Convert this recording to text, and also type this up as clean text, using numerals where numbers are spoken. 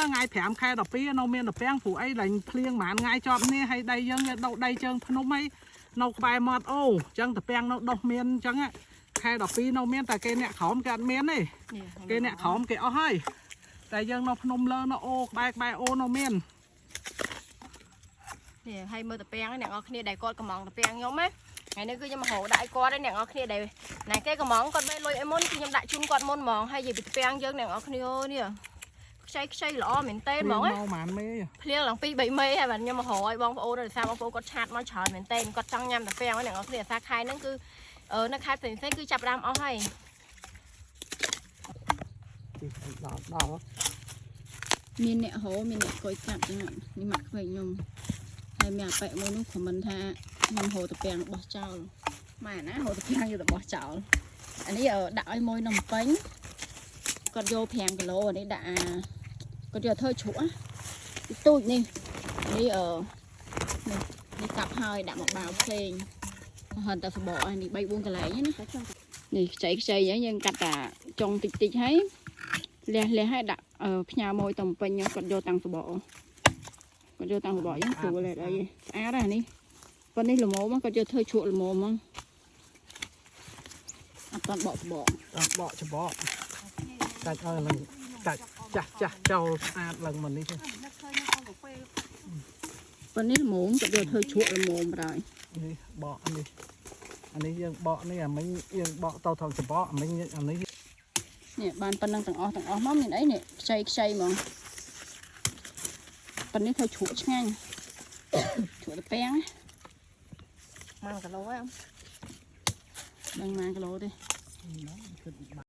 ថ្ងៃ5ខែ12នៅមានតាពាំងព្រោះអីឡើងភ្លៀងប្រហែលថ្ងៃជាប់នេះហើយដីយើងវាដុះដីជើងភ្នំអីនៅក្បែរមាត់អូអញ្ចឹងតាពាំងនៅដុះមានអញ្ចឹងខែ12នៅមានតែគេអ្នកក្រោមគេអត់មានទេគេអ្នកក្រោមគេអស់ហើយតែយើងនៅភ្នំលើនៅអូក្បែរក្បែរអូនៅមាន នេះហើយមើលតាពាំងអ្នកនរគ្នាដែលគាត់កំងតាពាំងខ្ញុំណាថ្ងៃនេះគឺខ្ញុំមករកដាក់ឲ្យគាត់ឯអ្នកនរគ្នាដែលណាគេកំងគាត់បែលុយឲ្យមុនគឺខ្ញុំដាក់ជូនគាត់មុនហ្មងហើយនិយាយពីតាពាំងយើងអ្នកនរគ្នាអូនេះខ្ចីខ្ចីល្អមែនតើហ្មងណា មកប្រហែលមេ ភ្លៀងឡើង2 3មេហើយបាទខ្ញុំមករកឲ្យបងប្អូនដោយសារបងប្អូនគាត់ chat មកច្រើនមែនតើគាត់ចង់ញ៉ាំតាពាំងហ្នឹងអ្នកនរគ្នាអាសាខែហ្នឹងគឺនៅខែផ្សេងៗគឺចាប់ដើមអស់ហើយ ទីដល់ដល់ មានអ្នកហៅមានអ្នកកុយកាត់ចឹងនេះម៉ាក់ក្មេងខ្ញុំហើយមានអាប៉ែមួយនោះ comment ថាខ្ញុំហៅតាពាំងបោះចោលម៉ែណាហៅតាពាំងយកទៅបោះចោលអានេះដាក់ឲ្យមួយនំពេញគាត់យក5គីឡូអានេះដាក់អាគាត់យកធ្វើជ្រក់ទីទូចនេះនេះអឺនេះនេះកាប់ហើយដាក់មកបាវផ្សេងហិនតែសបកនេះ3 4កន្លែងណានេះខ្ចីខ្ចីហ្នឹងយើងកាត់តាចុងតិចតិចហើយលះលះហើយដាក់ផ្ញើមួយតំពេញគាត់យកតាំងសបកគាត់យកតាំងសបកអញ្ចឹងស្រួលអីស្អាតណាស់នេះប៉ុន្នេះល្មមគាត់យកធ្វើជ្រក់ល្មមហ្មងអត់តាន់បកសបក ដល់បកច្បកកាច់ឲ្យឡើងកាច់ចាស់ចាស់ចោលស្អាតឡើងមកនេះទេ ប៉ុន្នេះល្មមគាត់យកធ្វើជ្រក់ល្មមបណ្ដោយ នេះបកនេះអានេះយើងបកនេះអាមិញយើងបកទៅថងច្បកអាមិញអានេះ នេះបានប៉ុណ្ណឹងទាំងអស់ទាំងអស់មកមានអីនេះខ្ចីខ្ចីហ្មងប៉ុន្នេះធ្វើជ្រក់ឆ្ងាញ់ជ្រក់តាពាំង 1គីឡូហ្នឹង ដឹងប៉ុន្មានគីឡូទេ គិត